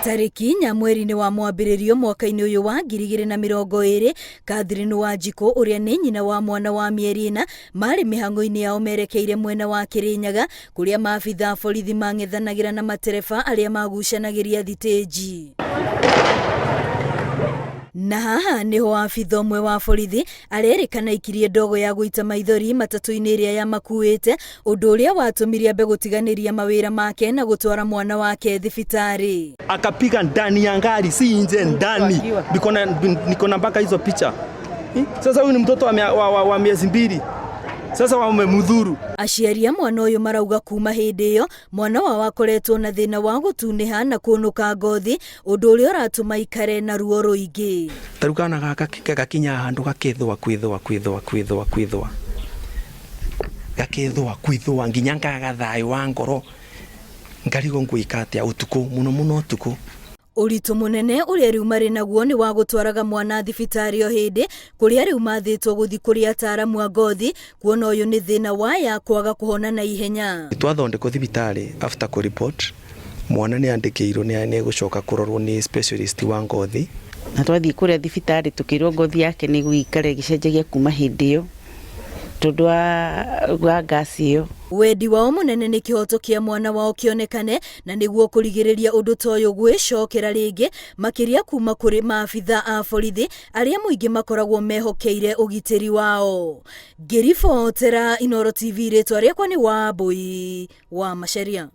Tarĩki inya mweri-inĩ wa mwambĩrĩrio mwaka-inĩ ũyũ wa 2020, Catherine Wanjikũ ũrĩa nĩ nyina wa mwana wa mĩeri ĩna marĩ mĩhang'o-inĩ yao merekeire mwena wa Kĩrĩnyaga kũrĩa maabitha a borithi mang'ethanagĩra na matereba arĩa magucanagĩria thitĩnji. Na haha nĩho abitha ũmwe wa borithi arerĩkana aikirie ndogo ya gũita maithori matatũ-inĩ ĩrĩa yamakuĩte, ũndũ ũrĩa watũmire ambe gũtiganĩria mawĩra make na gũtwara mwana wake thibitarĩ. Akapiga ndani ya ngari, si nje, ndani. Niko na mpaka hizo picha. Sasa huyu ni mtoto wa miezi 2. Sasa wamemudhuru. Aciari a mwana ũyũ marauga kuma hĩndĩ ĩyo mwana wao akoretwo na thĩna wa gũtunĩha na kũnũka ngothi, ũndũ ũrĩa ũratũma ikare na ruo rũingĩ. Ta rĩu kana gaka gakinya handũ gakĩthũa kwĩthũa kwĩthũa kwĩthũa kwĩthũa, gakĩthũa kwĩthũa nginya ngaga thayũ wa ngoro, ngarigwo ngwĩka atĩa ũtukũ, mũno mũno ũtukũ. Ũritũ mũnene ũrĩa rĩu marĩ naguo nĩ wa gũtwaraga mwana thibitarĩ o hĩndĩ, kũrĩa rĩu mathĩtwo gũthiĩ kũrĩ ataaramu a ngothi, kuona ũyũ nĩ thĩna wa ya kwaga kũhona na ihenya. Twathondekwo thibitarĩ after kũ report, mwana nĩ andĩkĩirwo nĩ egũcoka kũrorwo nĩ specialist wa ngothi. Na twathiĩ kũrĩa thibitarĩ tũkĩrwo ngothi yake nĩ gũikara ĩgĩcenjagia kuma hĩndĩ ĩyo tondũ wa ngasi ĩyo. Wendi wao mũnene nĩ kĩhoto kĩa mwana wao kĩonekane na nĩguo kũrigĩrĩria ũndũ ta ũyũ gwĩcokera rĩngĩ, makĩria kuma kũrĩ maabitha a borithi arĩa mũingĩ makoragwo mehokeire ũgitĩri wao. Ngĩribotera Inooro TV, rĩtwa rĩakwa nĩ Wambui wa Macharia.